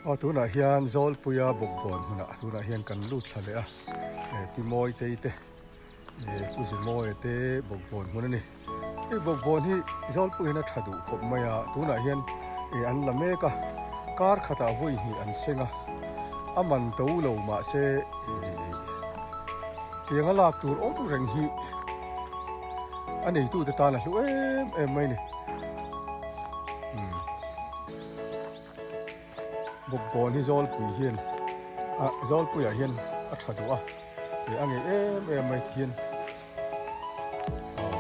Aw tunah hian Zawlpuia bawkbawn hmunah tunah hian kan lut thla leh a, eh Pi Mawitei te eh Pu Zimawia te bawkbawn hmun a ni. Hei bawkbawn hi Zawlpui hian a tha duh khawp mai a, tunah hian eh an la mek a, kar khatah vawi hnih an seng a, a man to lo mahse eh tianga lak tur awm reng hi a neitute tan a hlu em em mai a ni. Umm. Bawkbawn hi Zawlpui hian ah Zawlpuiah hian a tha duh a ih a ngei em em mai ti hian aw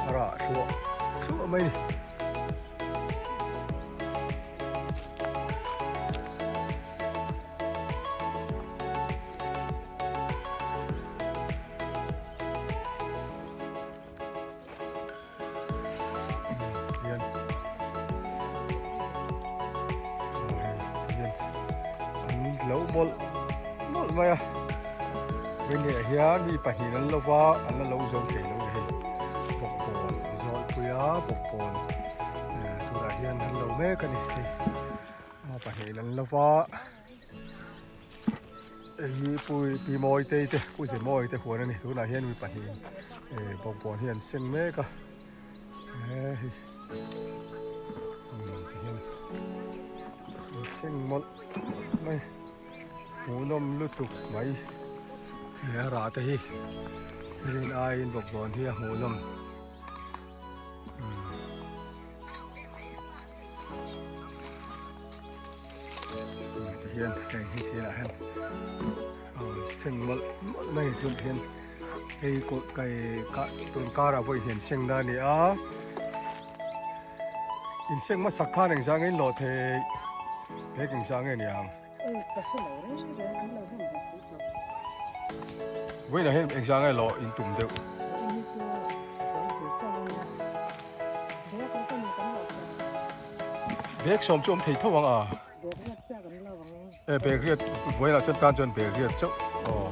a rah thluah thluah mai a ni. Hian hian an lo mawlh mawlh mai a vawileh hian mi pahnih an lo va an la lo zo thei lo a ni hei bawkbawn zawlpui a bawkbawn eh tunah hian an lo mek a ni hei pahnih an lo va. Hei hi Pu Pi Mawitei te Pu Zemawi te huan a ni tunah hian mi pahnihin eh bawkbawn hi an seng mek a eh hei ti hian an seng mawlh mai hmuhnawm lutuk mai he a rah te hi rin aiin bawkbawn hi a hmuhnawm. Tihian hei hi thil ah hian seng mawlh mawlh mai tun hian hei kawt kai kah tun karah pawh hian seng na a ni a inseng hmasak khan engzah nge in lawh theih hek engzah nge ni ang. Vawiinah hian engzah nge lawh in tum deuh. Bag sawm chu awm thei tho ang a. E bag riat vawiinah chuan tan chuan bag riat chauh aw.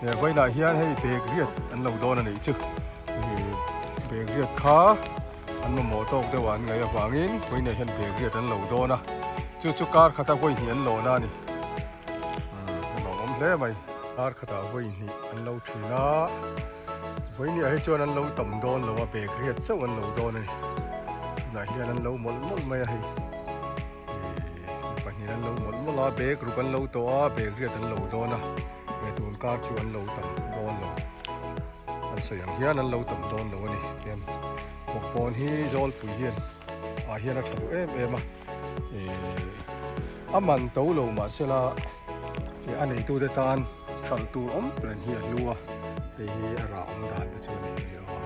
E vawiinah hian hei bag riat an lo dawn a nih chu. Bag riat kha an mamawh tawk deuh a an ngaih avangin vawiinah hian bag riat an lo dawn a. Chu chu kar khata vawi hnih an lawn a ni. Umm a lawmawm hle mai. Kar khatah vawi hnih an lo thin a. Vawinia hi chuan an lo tam dawn lo a, bag riat chauh an lo dawn a ni. Tunah hian an lo mawlh mawlh mai a hei. Ih pahnih an lo mawlh mawlh a, bag ruk an lo tawh a, bag riat an lo dawn a. He tun kar chu an lo tam dawn lo. An sawi ang hian an lo tam dawn lo a ni. Tihian bawkbawn hi Zawlpui hian ah hian a tha duh em em a. Ih a man to lo mahsela ih a neitute tan hralh tur awm reng hi a hlu a, hei hi a rah awm dan te chu a ni hei aw.